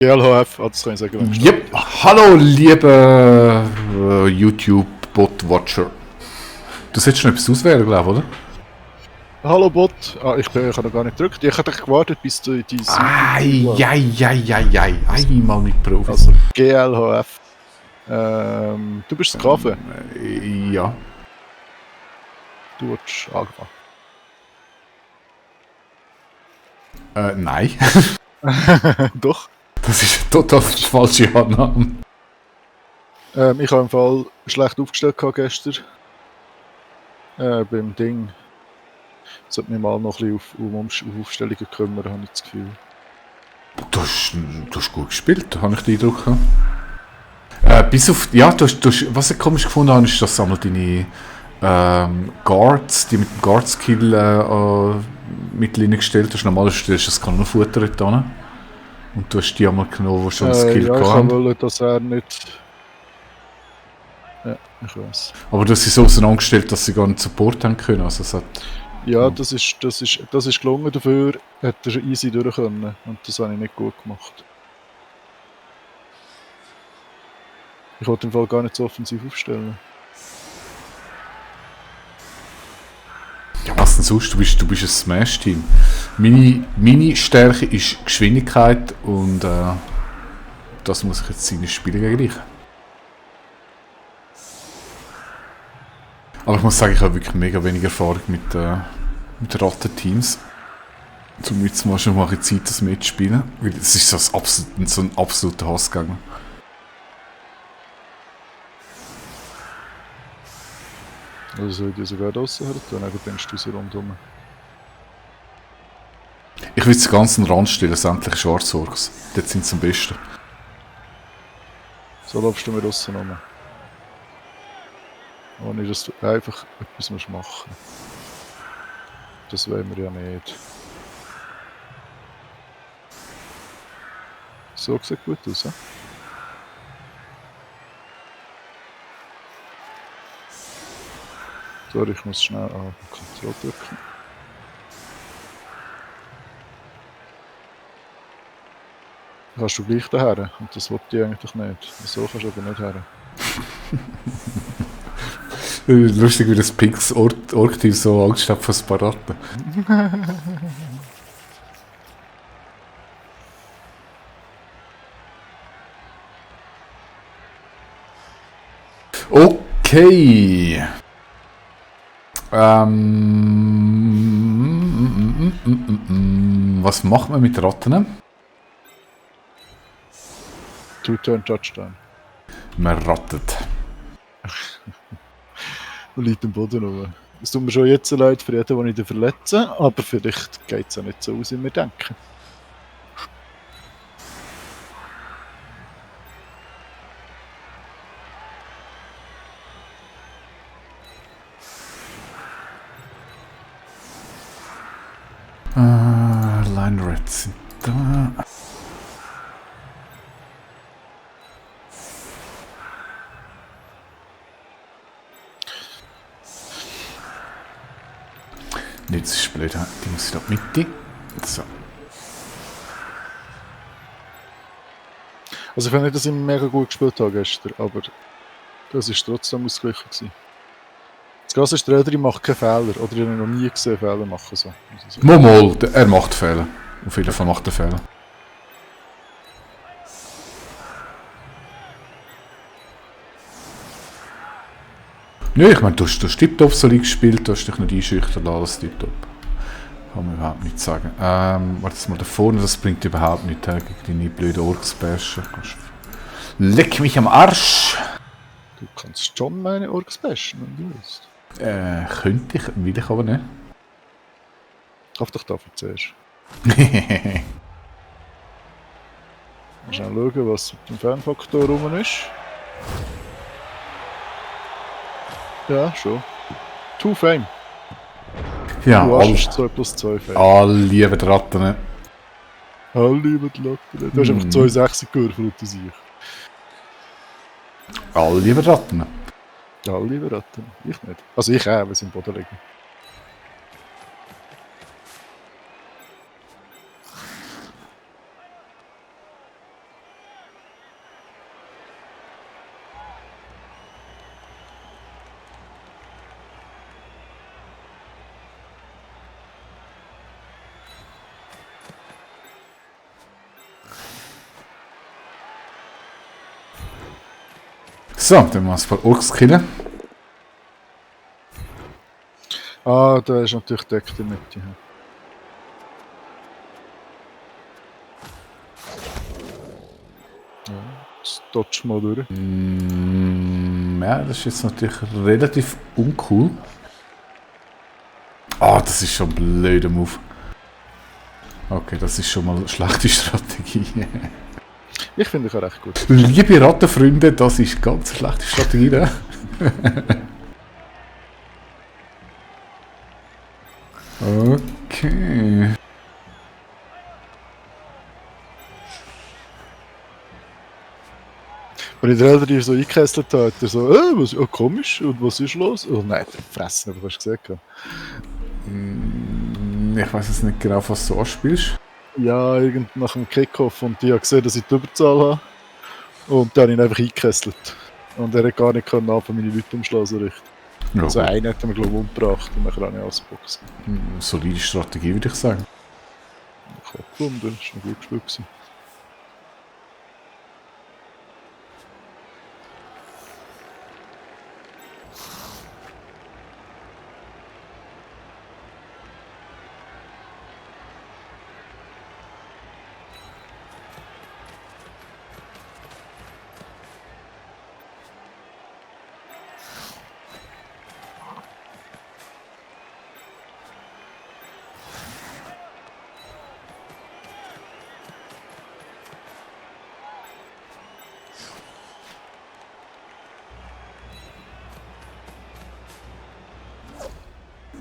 GLHF, das kann ich sagen, wenn Yep. Hallo, liebe YouTube-Bot-Watcher. Du solltest noch etwas auswählen, glaube ich, oder? Hallo Bot. Ich habe noch gar nicht gedrückt. Ich habe gewartet, bis du dein Eieieiei. Einmal mit Profis. Also GLHF. Du bist das Kaffee. Ja. Du hast angefangen. Nein. Doch. Das ist total falsche Annahme. Ich habe im Fall schlecht aufgestellt gestern. Beim Ding. Ich sollte mich mal noch ein bisschen um Aufstellungen kümmern, habe ich das Gefühl. Du hast gut gespielt, habe ich den Eindruck. Bis auf. Ja, was ich komisch gefunden habe, ist, dass du einmal deine Guards, die mit dem Guard-Skill mit gestellt hast. Normalerweise ist das Kanonenfutter dort hin. Und du hast die einmal genommen, die schon ein Skill ja, haben. ich wollte, dass er nicht... Ja, ich weiß. Aber du hast sie so auseinandergestellt, dass sie gar nicht Support haben können. Also es hat, ja, das ist gelungen. Dafür hat er easy durch können. Und das habe ich nicht gut gemacht. Ich wollte im Fall gar nicht so offensiv aufstellen. ja, was denn sonst? Du bist ein Smash-Team. Meine Stärke ist Geschwindigkeit und das muss ich jetzt seine Spiele gegen dich. Aber ich muss sagen, ich habe wirklich mega wenig Erfahrung mit Ratten-Teams. Zum jetzt mal schon mal ein Zeit, das mitzuspielen. Weil es ist so ein absoluter Hassgegner. Also soll ich die sogar draussen her tun, dann denkst du sie rundherum. Ich will den ganzen Rand stellen, sämtliche Schwarzorks. Dort sind sie am besten. So läufst du mir draussen rum. Ohne dass du einfach etwas machen musst. Das wollen wir ja nicht. So sieht gut aus, he? Sorry, ich muss schnell Ctrl drücken. Kannst du gleich daher? Und das wollte ich eigentlich nicht. So kannst du aber nicht her. Lustig, wie das Pix Ork-Team so Angst hat vor Sparaten. Okay. Was macht man mit Ratten? Two-Turn Touchdown. Man rattet. Und liegt am Boden rum. Es tut mir schon jetzt leid für jeden, den ich verletze, aber vielleicht geht es ja nicht so aus, wie wir denken. Line Rats sind da. Nicht das ist blöd, die muss ich da Mitte. So. Also ich finde nicht, dass ich mega gut gespielt habe gestern, aber das war trotzdem ausgeglichen gewesen. Das Krasse ist, der Räder macht keine Fehler, oder ich habe noch nie gesehen Fehler machen. So. Mal, er macht Fehler. Auf jeden Fall macht er Fehler. Ja, ich meine, du hast tiptop so gespielt, du hast dich nicht einschüchtern lassen, alles tiptop. Kann man überhaupt nicht sagen. Warte mal da vorne, das bringt überhaupt nichts gegen deine blöden Orks-Basher. Leck mich am Arsch! Du kannst schon meine Orks bashen, wenn du willst. Könnte ich, will ich aber nicht. Kauf doch dafür zuerst. Mal schnell schauen, was mit dem Fernfaktor rum ist. Ja, schon. 2 Fame. Ja, Du hast 2 plus 2 Fame. alle lieben die Ratten. Alle lieben die Latten. Du hast einfach 2 6 gewürfelt aus sich. Alle lieben Ratten. Alle lieben Ratten. Ich nicht. Also ich auch, wenn sie im Boden liegen. So, dann mal ein paar Orks killen. Ah, da ist natürlich deckt in der Mitte. Ja, das dodge mal durch. Ja, das ist jetzt natürlich relativ uncool. Ah, das ist schon ein blöder Move. Okay, das ist schon mal eine schlechte Strategie. Ich finde ich auch recht gut. Liebe Rattenfreunde, das ist eine ganz schlechte Strategie, ne? Okay. Wenn ich den Eltern so eingekesselt habe, hat er so, was, oh, komisch, und was ist los? Oh nein, der fressen, aber du hast gesagt. Ich weiß jetzt nicht genau, was du anspielst. Ja, irgend nach dem Kickoff und die hat gesehen, dass ich die Überzahl habe. Und dann habe ich ihn einfach eingekesselt. Und er hat gar nicht können anfangen, meine Leute umschlagen so richtig. Ja, Also gut. einen hat er mir glaube ich umgebracht und dann habe ich ausgeboxt. Solide Strategie, würde ich sagen. Ich habe gefunden, das war ein gut gespielt gewesen.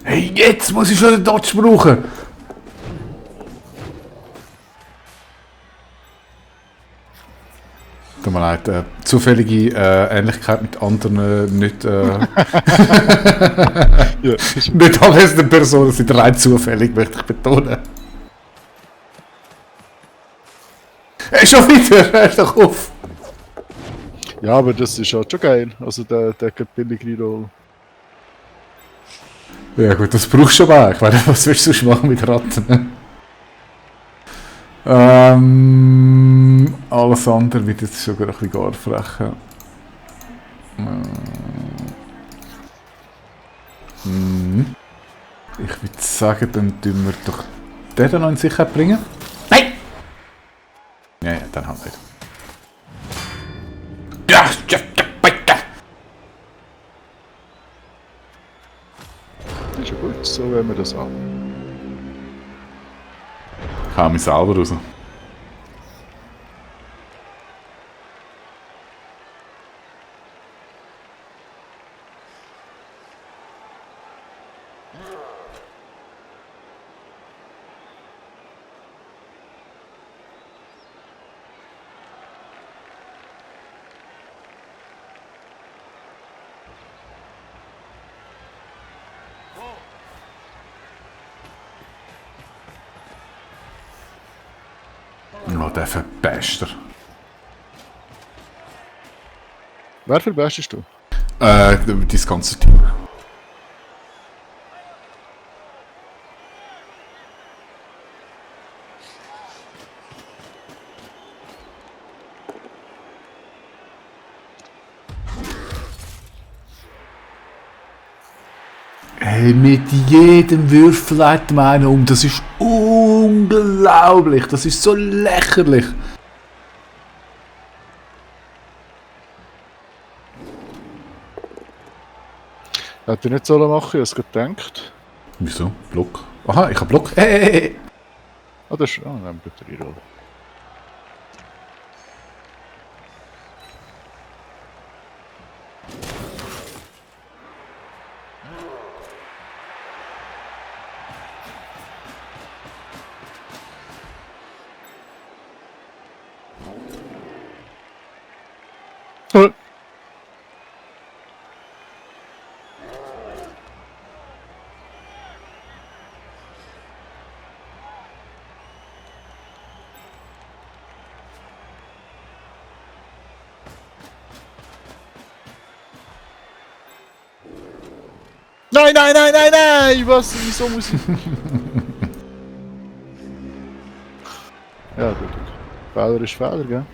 Hey, jetzt muss ich schon den Dodge brauchen! Tut mir leid, zufällige Ähnlichkeit mit anderen nicht, Ja, das ist nicht anwesenden Personen sind rein zufällig, möchte ich betonen. Hey, schon wieder, hör doch auf! ja, aber das ist halt schon geil. Also der geht billig rein. Ja gut, das brauchst du aber auch. Ich meine, was willst du sonst machen mit Ratten? Alles andere wird jetzt schon ein bisschen gar frech. Ich würde sagen, dann tun wir doch den noch in Sicherheit bringen. Nein! Ja, dann halt nicht. Ja, ja, ja, bitte! Das ist ja gut, so wenn wir das haben. Ich hau mich selber raus. Oh, der Verpester. Wer verbestest du? Das ganze Team. Hey, mit jedem Würfel leitet man einen um. Das ist unglaublich. Das ist so lächerlich. Hätte ich nicht sollen machen, ich habe es gedacht. Wieso? Block? Aha, ich hab Block. Hey. Ah, das ist. Ah, dann bitte rein. Nein, nein, nein, nein, nein! Was? Wieso muss ich. Ja, gut. Fehler ist Fehler, gell?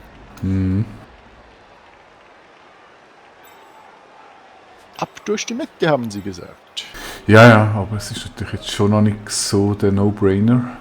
durch die Mitte, haben sie gesagt. Ja, ja, aber es ist natürlich jetzt schon noch nicht so der No-Brainer.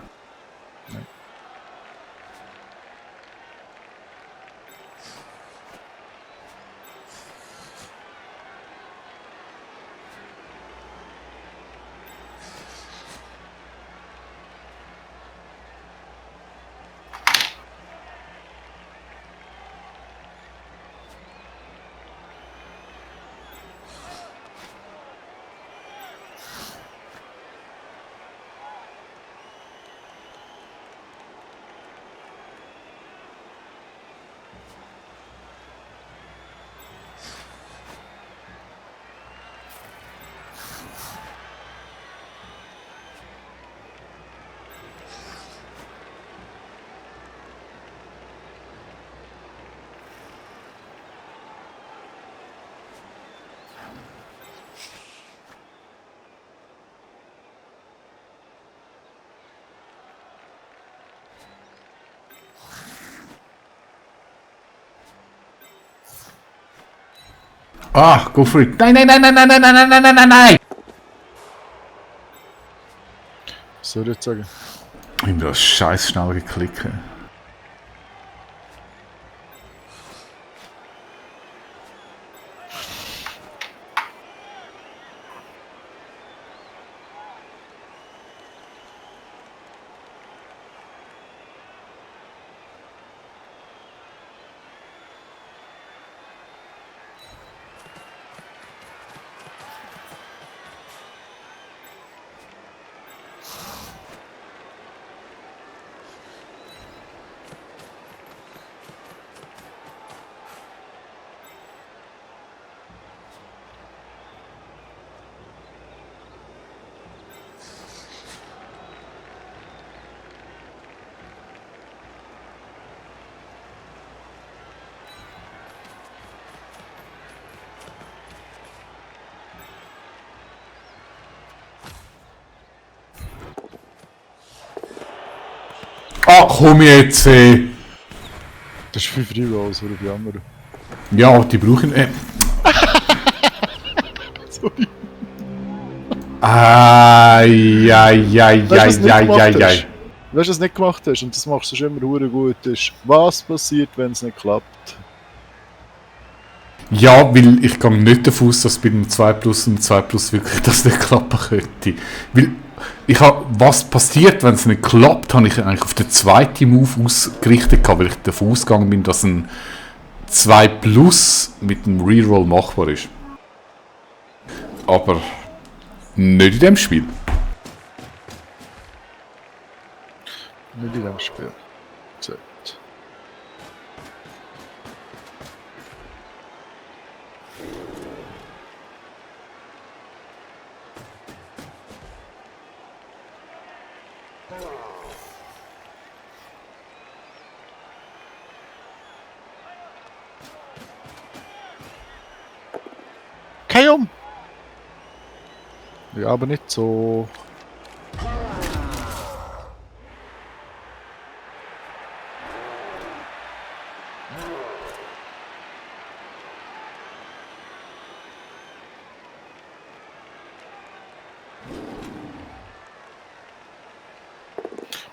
Ah, go for it. Nein, nein, nein, nein, nein, nein, nein, nein, nein, nein, nein, nein! Was soll ich jetzt sagen? Ich bin da scheiß schnell geklickt. Ah, komm jetzt! Das ist 5 Rerolls, oder die anderen. Ja, die brauchen. Sorry. Ai. Weißt du, was du nicht gemacht hast? Und das machst du schon immer hure gut. Ist, was passiert, wenn es nicht klappt? Ja, weil ich gehe nicht davon aus, dass bei dem 2 Plus und 2 Plus wirklich das nicht klappen könnte. Weil ich habe, was passiert, wenn es nicht klappt, habe ich eigentlich auf den zweiten Move ausgerichtet gehabt, weil ich davon ausgegangen bin, dass ein 2 Plus mit dem Reroll machbar ist. Aber nicht in dem Spiel. Nicht in dem Spiel. Gesagt. Kein um! Ja, aber nicht so.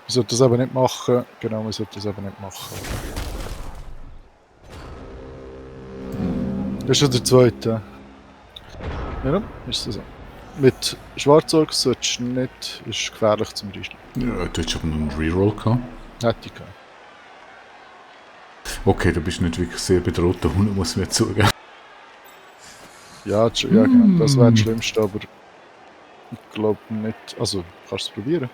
Wir sollten das aber nicht machen. Genau, wir sollten das aber nicht machen. Das ist schon der zweite. Ja, dann ist das so. Mit Schwarzorg solltest du nicht, ist gefährlich zum Reinschneiden. Ja, du hast aber noch einen Reroll gehabt. Hätte ich gehabt. Okay, du bist nicht wirklich sehr bedroht, der Hund muss mir zugeben. Ja, ja genau. Das wäre das Schlimmste, aber ich glaube nicht. Also, kannst du es probieren?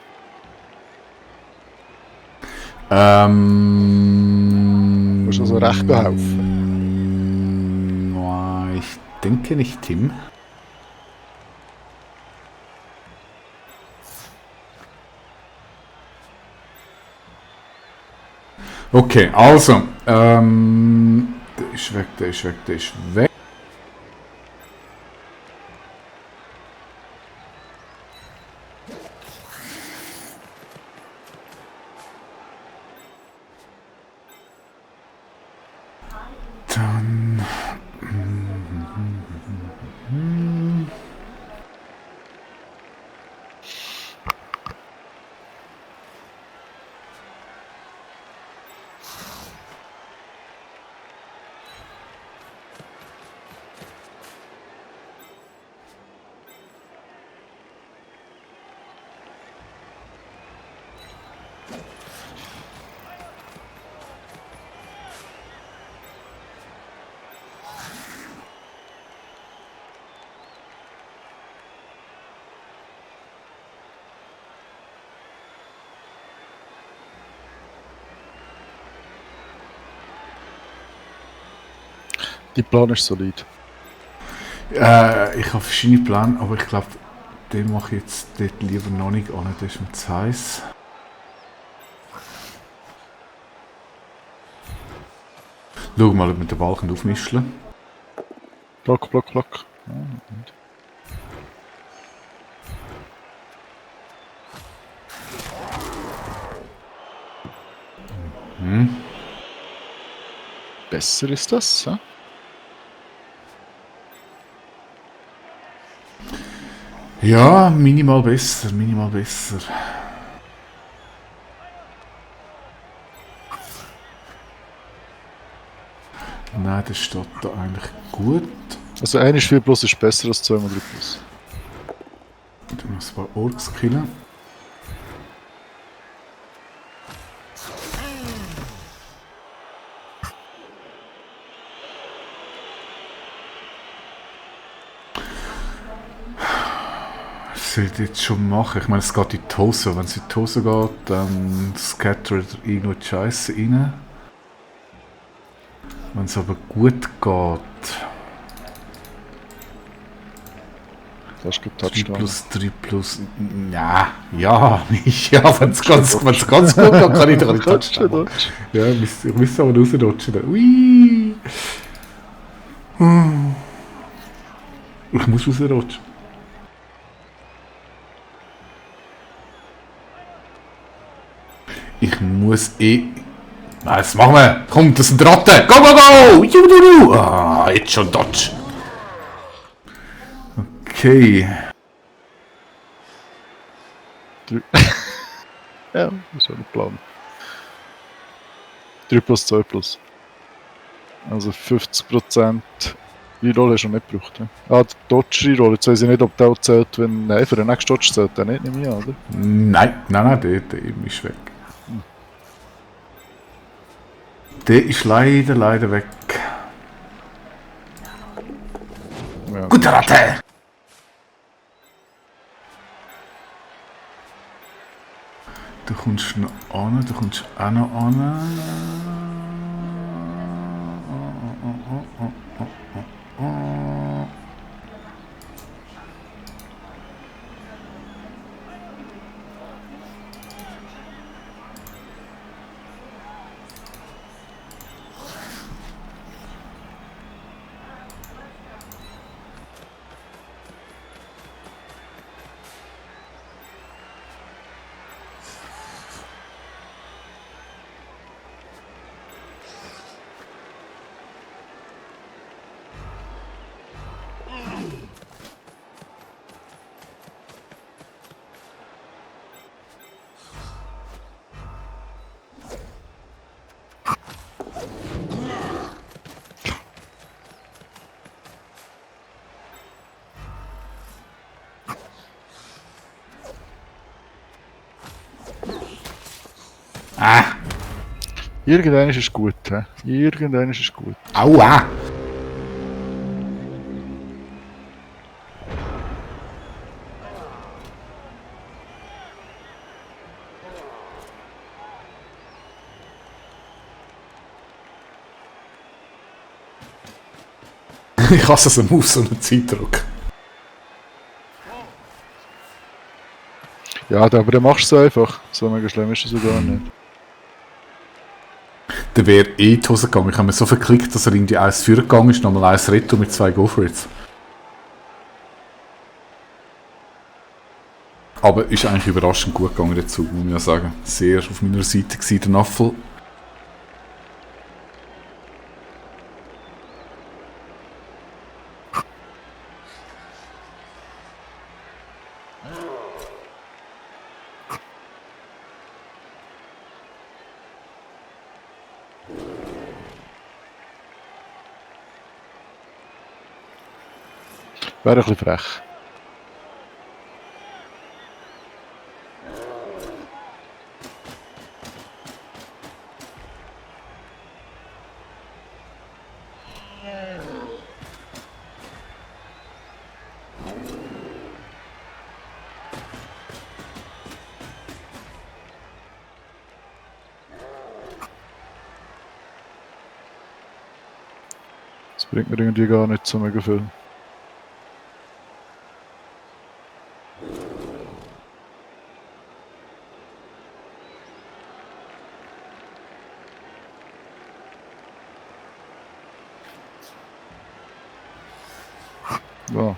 Musst du also recht behelfen? Ich denke nicht, Tim. Okay, also, der ist weg, der ist weg, der ist weg. Dann... Die Plan ist solid. Ich habe verschiedene Pläne, aber ich glaube, den mache ich jetzt dort lieber noch nicht an. Das ist mir zu heiß. Schau mal, ob wir den Ball aufmischen können. Block. Ja, und. Besser ist das, ja? Ja, minimal besser. Nein, das steht da eigentlich gut. Also 1 4 plus ist besser als 2 mal 3 plus. Dann muss ein paar Orks killen. Was soll ich jetzt schon machen? Ich meine, es geht in die Hose. Wenn es in die Hose geht, dann scattert irgendwo die Scheiße rein. Wenn es aber gut geht. Das ist 3 Touchdown. plus 3 plus. Ja, nicht. Ja, wenn es ganz gut geht, kann ich doch nicht touchen. Ja, ich muss aber rausrutschen. Ui! Ich muss rausrutschen. Ich muss Was machen wir? Komm, das sind Ratten! Go! Jududu! Ah, jetzt schon Dodge. Okay. Ja, das war der Plan. 3 plus 2 plus. Also 50%. Reroll hast du noch nicht gebraucht. Ja? Ah, der Dodge Reroll. Jetzt weiß ich nicht, ob der auch zählt, wenn. Nein, für den nächsten Dodge zählt der nicht, nehme ich an, oder? Nein, der ist weg. Der ist leider weg. Ja. Gute Ratte! Du kommst noch an, du kommst auch noch an. Irgendwann ist es gut, hä? Irgendwann ist es gut. Aua! Ich hasse es am Maus so einen Zeitdruck. Ja, aber dann machst du es einfach. So mega schlimm ist es sogar nicht. Der wäre in die Hose gegangen. Ich habe mir so verklickt, dass er in die 1 führen gegangen ist, nochmal 1 Retto mit 2 Go-For-Its. Aber ist eigentlich überraschend gut gegangen dazu, muss ich ja sagen. Sehr auf meiner Seite gewesen, der Naffel. Wäre ein bisschen frech. Das bringt mir irgendwie gar nicht so mega viel. Ja.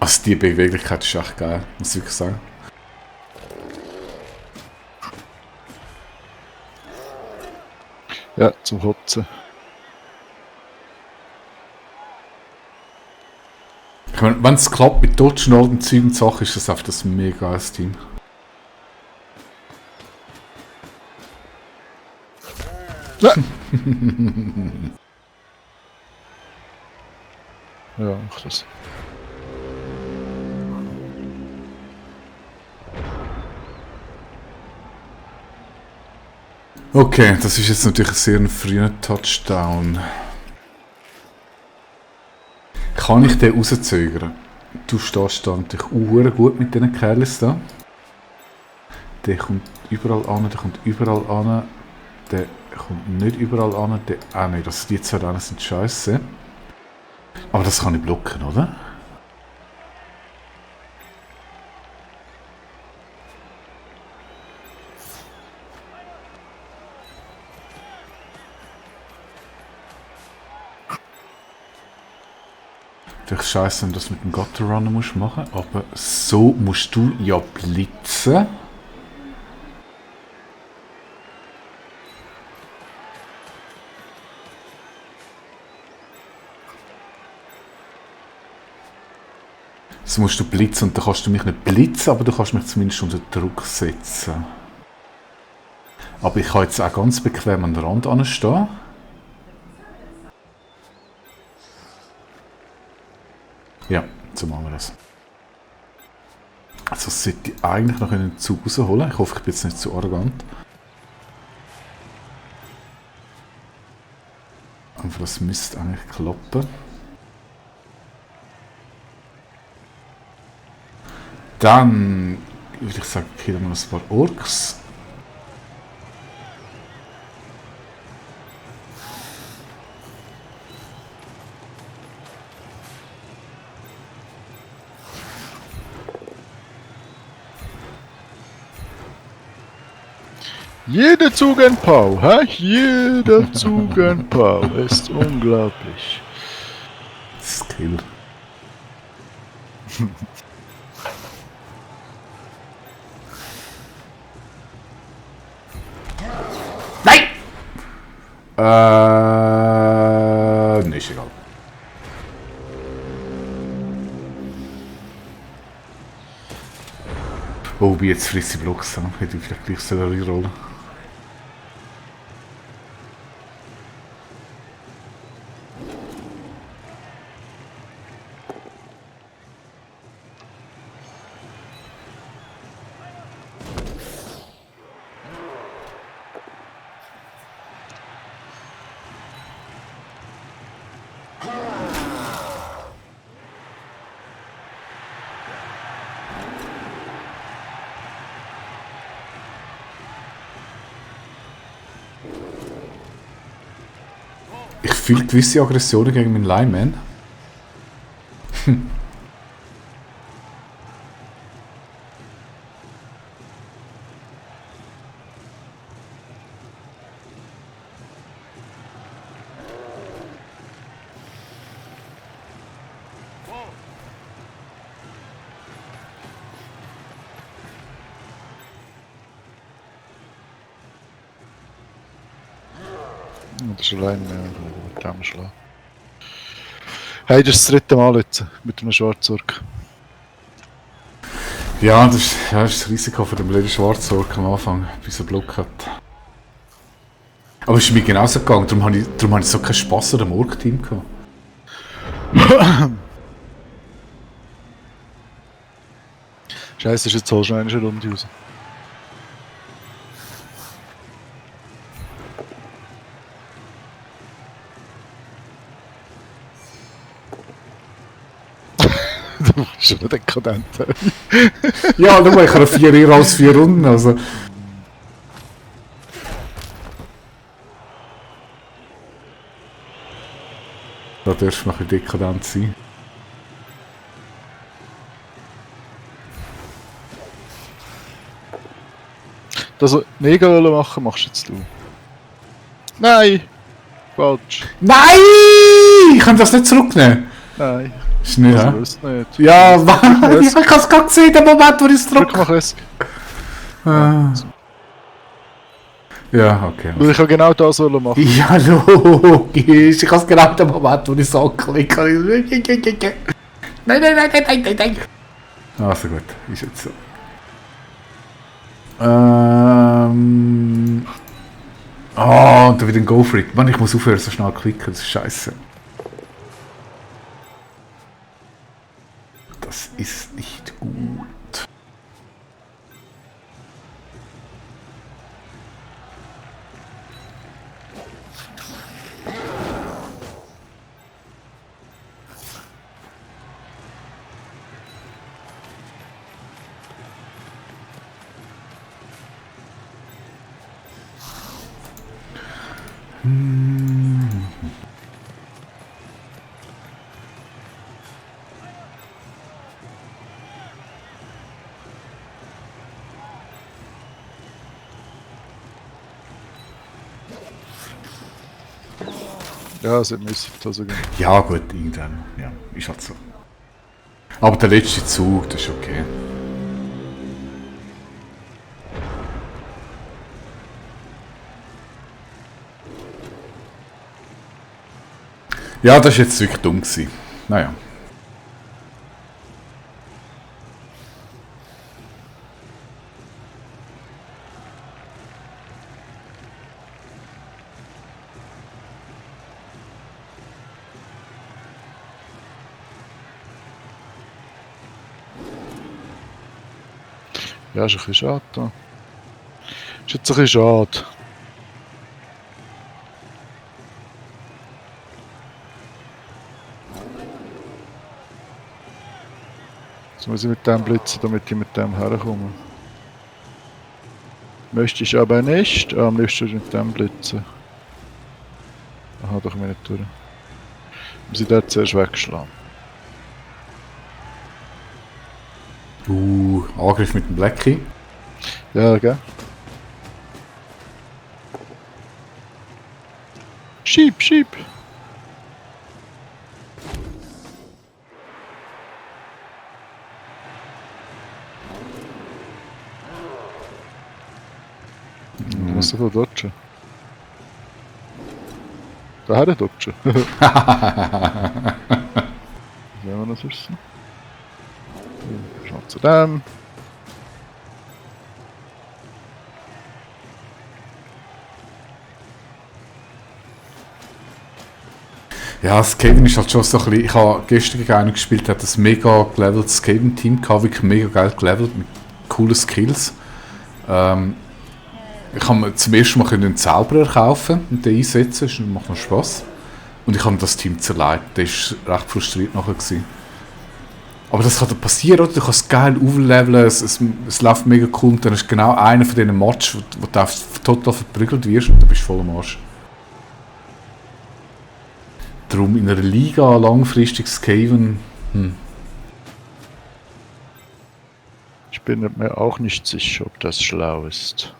Also die Beweglichkeit ist echt geil, muss ich wirklich sagen. Ja, zum Kotzen. Ich meine, wenn es klappt mit Dodgen und Zeug und Sachen, ist das einfach das mega geiles Team. Ja. Ja, mach das. Okay, das ist jetzt natürlich ein sehr früher Touchdown. Kann ich den rauszögern? Du stehst da natürlich auch gut mit diesen Kerls da. Der kommt überall an, der kommt überall an. Der kommt nicht überall an, der auch nicht. Also die zwei da sind scheiße. Aber das kann ich blocken, oder? Natürlich scheiße, wenn du das mit dem Gutter Runner musst machen, aber so musst du ja blitzen. So musst du blitzen und dann kannst du mich nicht blitzen, aber du kannst mich zumindest unter Druck setzen. Aber ich kann jetzt auch ganz bequem an den Rand anstehen. Ja, so machen wir das. Also sollte ich eigentlich noch einen Zug rausholen. Ich hoffe, ich bin jetzt nicht zu arrogant. Aber das müsste eigentlich klappen. Dann würde ich sagen, killen wir noch ein paar Orks. Jeder Zug ein Pau, hä? Jeder Zug ein Pau. Ist unglaublich. Skill. Nein! Nee, ist egal. Oh, wie jetzt frisst die Blocks an. Hätte ich vielleicht gleich reinrollen. Ich fühle gewisse Aggressionen gegen meinen Lineman. Das ist allein mit dem Schlag. Hey, das ist das dritte Mal jetzt mit einem Schwarzork. Ja, das ist das Risiko von dem blöden Schwarzork am Anfang, bis er Block hat. Aber es ist mir genauso gegangen, darum habe ich so keinen Spass an dem Ork-Team gehabt. Scheiße, ist jetzt holst du noch eine Runde raus. Du bist schon dekadent. Ja, schau mal, ich habe 4 Euro aus 4 Runden, also... Da darfst du noch ein bisschen dekadent sein. Das Negeröl machen, machst jetzt du. Nein! Falsch. Nein! Ich kann das nicht zurücknehmen. Nein. Ist nicht, Das hä? wüsste nicht. Ja, was? Ich habe es gerade gesehen, der Moment, wo ich es Drück drücke. mal es. Ja, okay. Weil ich kann genau das wollen machen. Ja, logisch. Ich habe es genau den Moment, wo ich so anklicke. Nein. Also gut, ist jetzt so. Und da wieder ein Go for it. Mann, ich muss aufhören, so schnell klicken, das ist scheiße. Das ist nicht gut. Ja, es hat müssen also gehen. Ja gut, irgendwann. Ja, ist halt so. Aber der letzte Zug, das ist okay. Ja, das war jetzt wirklich dumm gewesen. Naja. Ja, ist ein bisschen schade da. Ist jetzt ein bisschen schade. Jetzt muss ich mit dem blitzen, damit ich mit dem herkomme. Möchte ich aber nicht. Am liebsten mit dem blitzen. Aha, doch mir nicht durch. Muss ich den zuerst wegschlagen. Angriff mit dem Blackie. Ja, gell? Schieb! Du musst doch dodgen. Daher dodgen. Sehen wir noch sonst so? Schau zu dem. Ja, das Skaven ist halt schon so ein bisschen... Ich habe gestern gegen einen gespielt, der hat das mega geleveltes Skaven-Team gehabt, wirklich mega geil gelevelt, mit coolen Skills. Ich habe mir zum ersten Mal einen Zauberer kaufen und den einsetzen, das macht noch Spass. Und ich habe das Team zerlegt, der war recht frustriert nachher gewesen. Aber das kann dir passieren, oder? Du kannst geil aufleveln, es läuft mega cool und dann ist genau einer von diesen Matches, wo du total verprügelt wirst und dann bist du voll am Arsch. Darum in einer Liga langfristig Skaven, Ich bin mir auch nicht sicher, ob das schlau ist.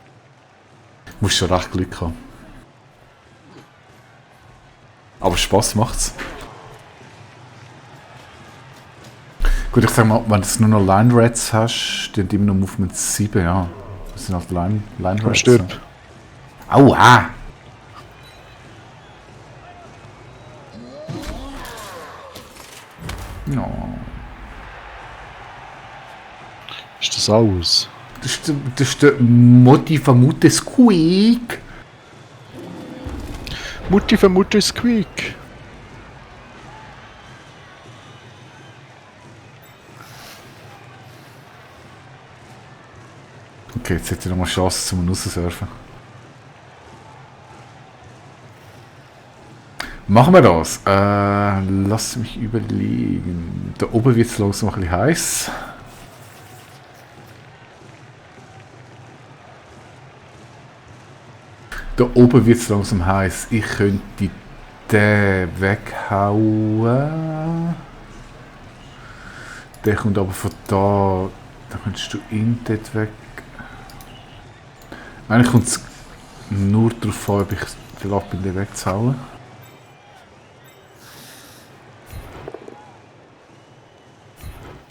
musst schon recht Glück haben. Aber Spaß macht's. Gut, ich sag mal, wenn du nur noch Line Rats hast, die haben immer noch Movement 7, ja. Das sind halt Line Rats. Stirb. Aua! No. Ist das aus? Das ist der Mutti vermute Squeak. Mutti vermute Squeak. Okay, jetzt hätte ich noch mal Chance zum raussurfen. Machen wir das. Lass mich überlegen. Da oben wird es langsam ein bisschen heiß. Da oben wird es langsam heiß. Ich könnte den weghauen. Der kommt aber von da. Da könntest du ihn dort weg. Eigentlich kommt es nur darauf an, ob ich den Lapp in den wegzuhauen.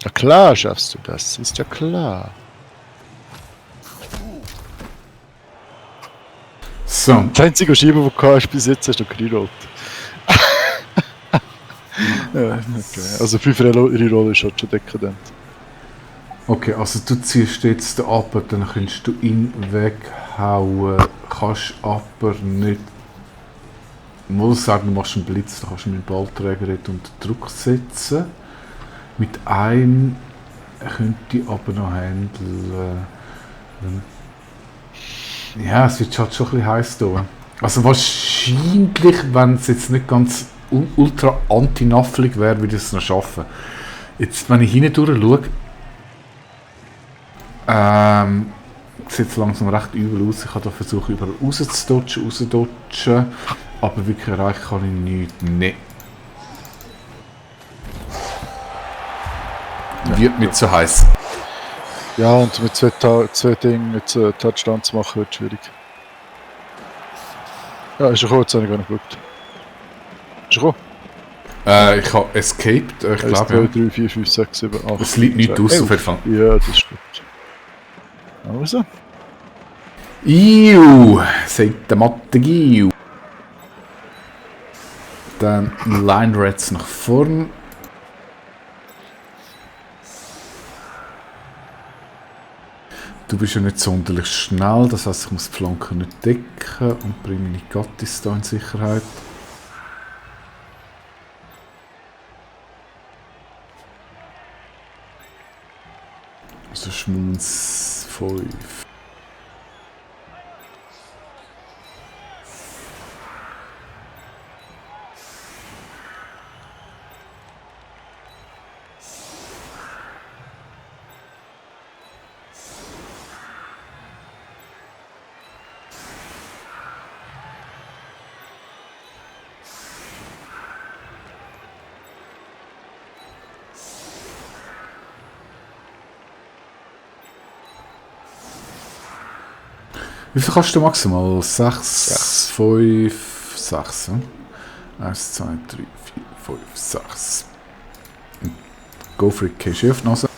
Ja klar schaffst du das, ist ja klar. So. Das einzige Schieber, das du hast bis jetzt, hast du gerollt. Ja, okay. Also 5 Rerollen ist halt schon dekadent. Okay, also du ziehst jetzt ab, dann kannst du ihn weghauen. Kannst aber nicht. Ich muss sagen, du machst einen Blitz, dann kannst du mit dem Ballträger unter Druck setzen. Mit einem könnte ich aber noch handeln. Ja, es wird halt schon ein bisschen heiß hier. Also wahrscheinlich, wenn es jetzt nicht ganz ultra anti-naffelig wäre, würde ich es noch schaffen. Jetzt, wenn ich hinten schaue, sieht es langsam recht übel aus. Ich habe da versucht, überall rauszudodgen, aber wirklich erreichen kann ich nichts. Nee. Wird nicht so heiß. Ja, und mit zwei Dingen, mit Touchdown zu machen, wird schwierig. Ja, ist er gekommen, jetzt habe ich gar nicht geschaut. Ist er gekommen? Ich habe escaped, ich 1, glaube. 2, Ja. 3, 4, 5, 6, 7, 8. Es liegt nichts aus, auf jeden Fall. Ja, das ist gut. Also. Iu, sagt der Mathe Giu. Dann Line Rats nach vorn. Du bist ja nicht sonderlich schnell, das heisst, ich muss die Flanke nicht decken und bringe meine Gattis da in Sicherheit. Also Schmunz 5. Wie viel kannst du maximal? 6, 5, 6. 1, 2, 3, 4, 5, 6. Go for it, Casey auf die Nase.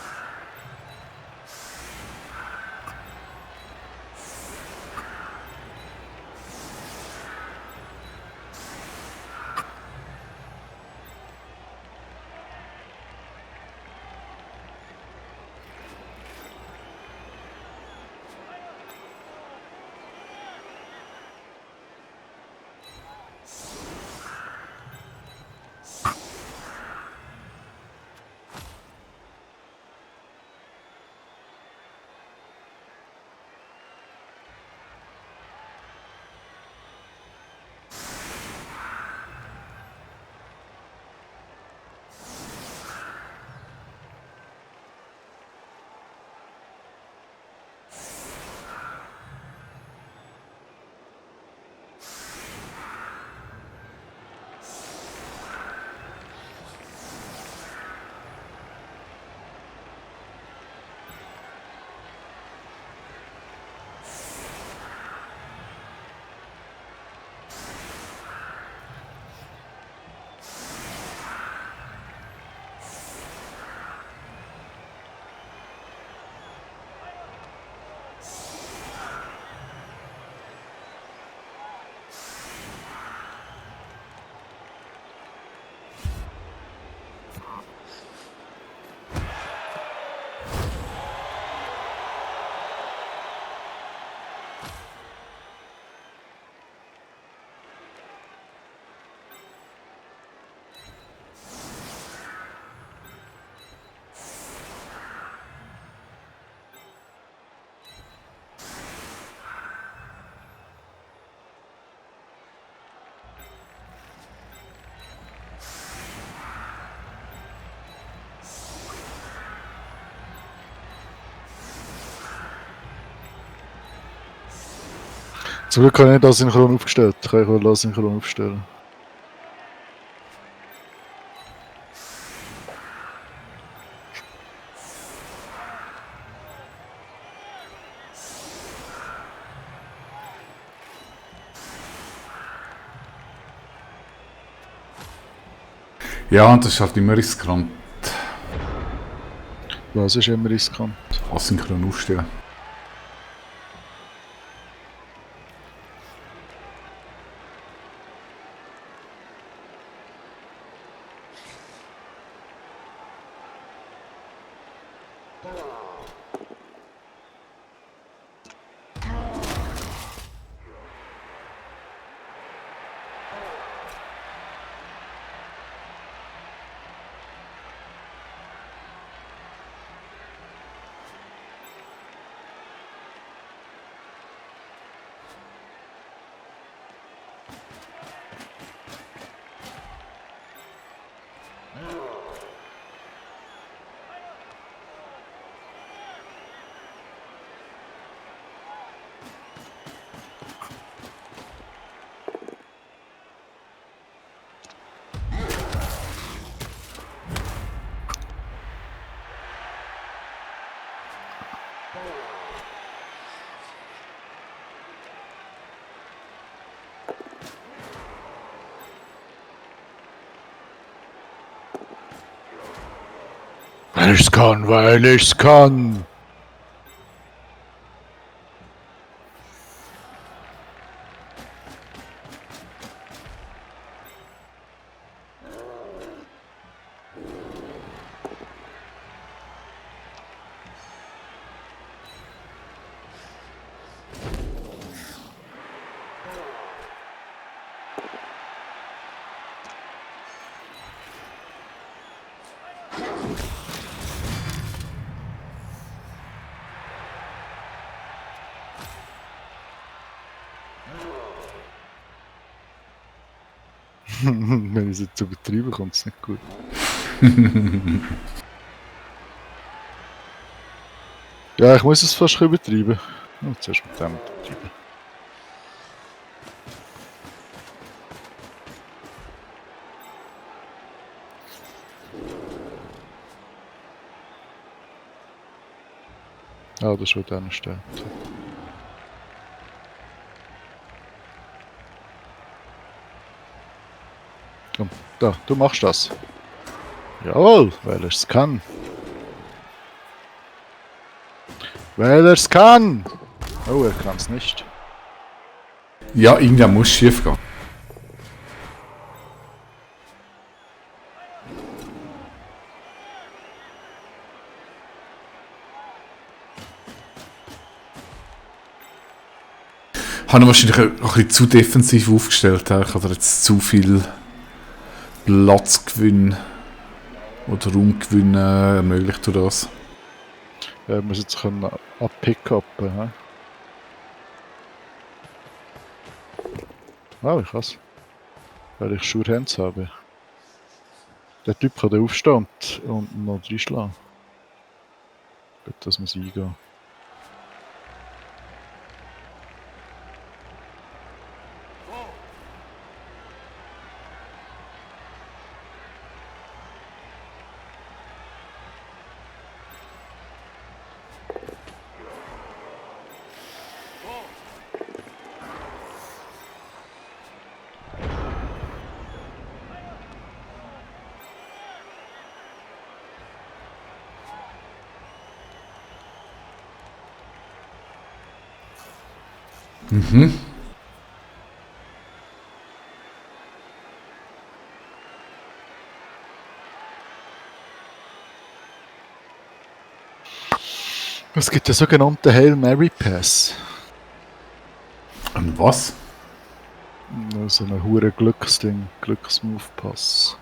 Zum Glück habe ich nicht asynchron aufgestellt. Ich kann ich asynchron aufstellen. Ja, und das ist halt immer riskant. Was ist immer riskant? Asynchron aufstellen. Weil ich's kann, weil ich's kann. Wenn ich es jetzt übertreibe, kommt es nicht gut. Ja, ich muss es fast ein bisschen übertreiben. Und zuerst mit dem übertreiben. Ah, das ist schon an der Stelle. Komm, da, du machst das. Jawohl, weil er es kann. Weil er es kann! Oh, er kann es nicht. Ja, irgendwann muss schief gehen. Habe ich wahrscheinlich auch ein bisschen zu defensiv aufgestellt. Ich habe jetzt zu viel Platzgewinn oder Raumgewinn ermöglicht durch das. Ja, wir müssen jetzt können abpickuppen. He? Ah, ich has. Weil ich Sure Hands habe. Der Typ kann da aufstehen und noch reinschlagen. Gut, dass wir eingehen. Mhm. Es gibt den sogenannten Hail Mary Pass. Und was? So ein hure Glücksding, Glücksmove-Pass.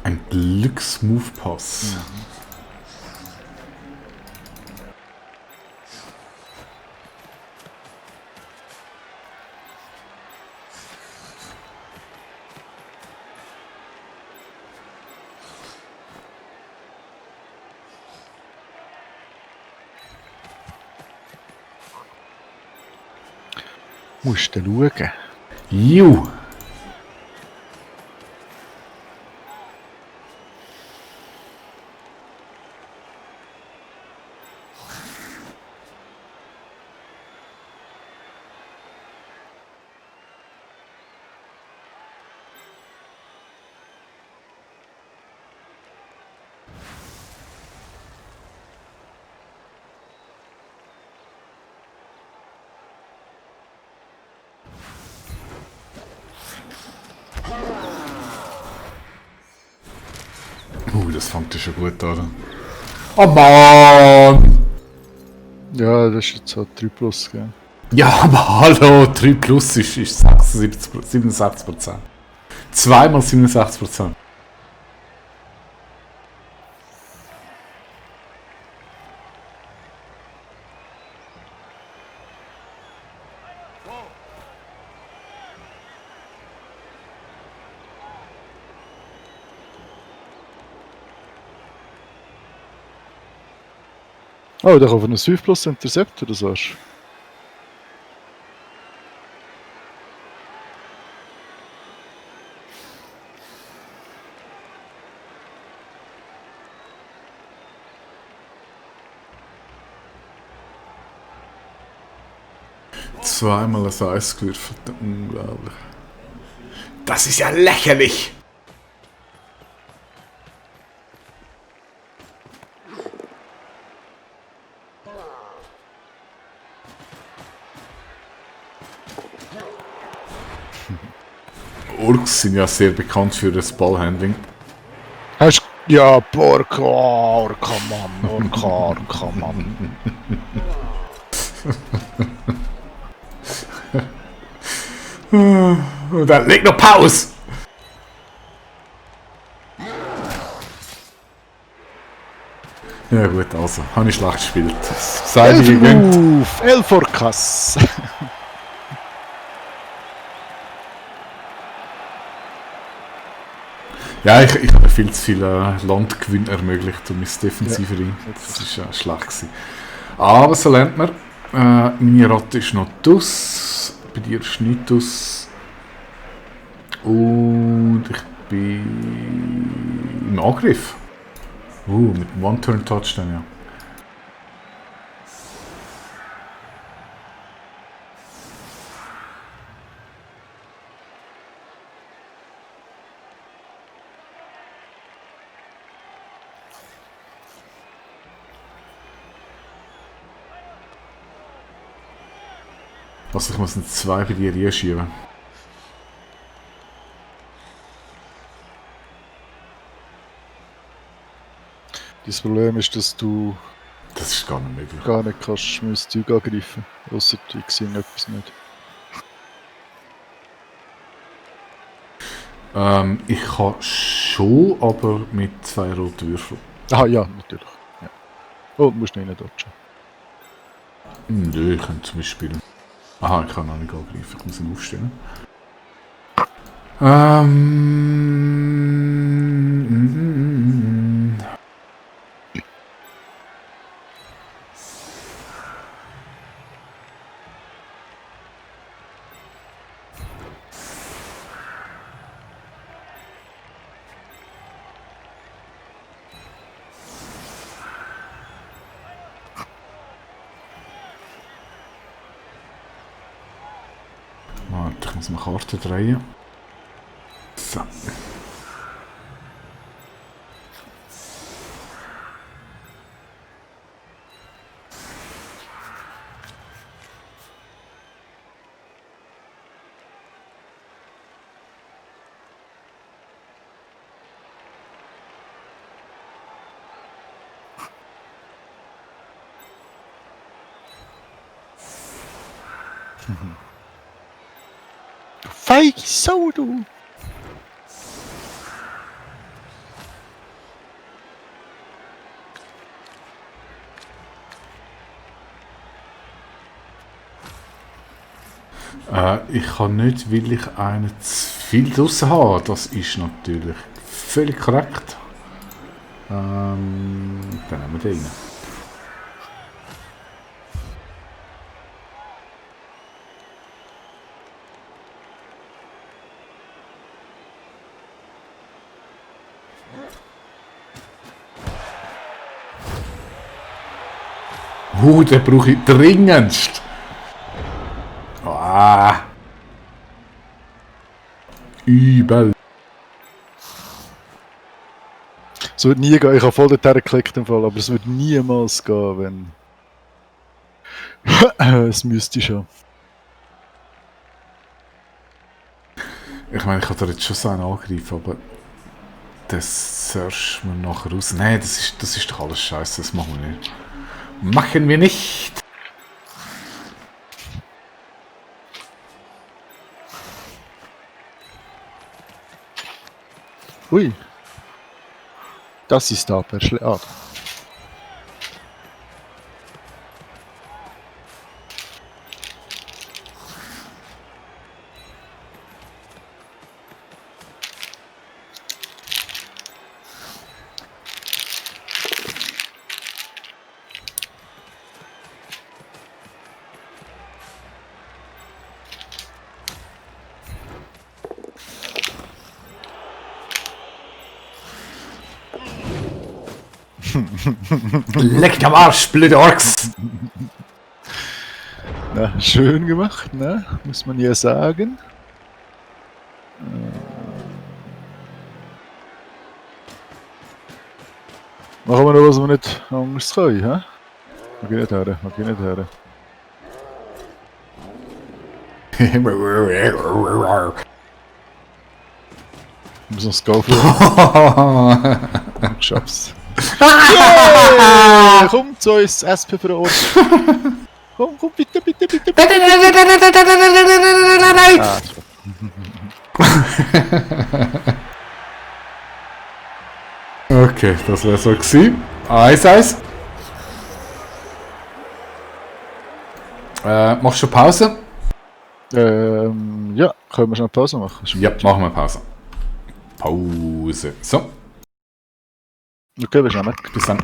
Ein Glücksmove-Pass. Musst du schauen. Juh! das fängt ja schon gut an. Oh Mann! Ja, das ist jetzt halt 3 plus, gell? Ja, aber hallo, 3 plus ist 67%. Zweimal 67%. Oh, da kommt ein 5 plus Intercept oder so. Zweimal ein Eis gewürfelt, unglaublich. Das ist ja lächerlich! Orks sind ja sehr bekannt für das Ballhandling. Hast ja, Orca, Mann, Orca, Mann. Und dann leg noch Pause! Ja gut, also, habe ich schlecht gespielt. Sei mir gegönnt. Elf Elforkas. Ja, ich habe viel zu viel Landgewinn ermöglicht um mein Defensive. Das war schlecht gewesen. Aber so lernt man. Meine Ratte ist noch aus. Bei dir ist nicht aus. Und ich bin im Angriff. Mit einem One-Turn-Touchdown, ja. Also ich muss einen 2 bei dir reinschieben. Das Problem ist, dass du Das ist gar nicht möglich. gar nicht kannst mein Zeug angreifen. Ausser ich sehe etwas nicht. Ich kann schon, aber mit 2 roten Würfeln. Ah ja, natürlich. Ja. Oh, du musst nicht rein dodgen. Nö, ich könnte zum Beispiel... Aha, ich kann noch nicht angreifen, ich muss ihn aufstellen. Warte, ich muss mal Karte drehen. So. Feige Sau, du! Ich kann nicht, weil ich einen zu viel draussen habe. Das ist natürlich völlig korrekt. Dann nehmen wir den rein. Den brauche ich dringendst. Ah. Übel. Es wird nie gehen, ich habe voll dorthin geklickt im Fall, aber es wird niemals gehen, wenn... es müsste schon. Ich meine, ich kann da jetzt schon so einen angreifen, aber Das searchen wir nachher raus. Nein, das ist doch alles scheiße, das machen wir nicht. Machen wir nicht! Ui. Das ist aber schlecht. Ah. Leck am Arsch, blöde Orks! Na, schön gemacht, ne? Muss man ja sagen. Machen wir noch was wir nicht anders können, hä? Wir gehen nicht her, wir gehen nicht her. Ich muss noch das Go führen. Ich schaff's. Yeah! Komm zu uns, SP für den Ort. Komm, bitte, bitte, bitte, bitte. Ah, Okay, das wäre so gewesen. Eis. Machst du Pause? ja, können wir schnell Pause machen? Ja, machen wir Pause. Pause. So, Okay, wir schauen mal. bis dann.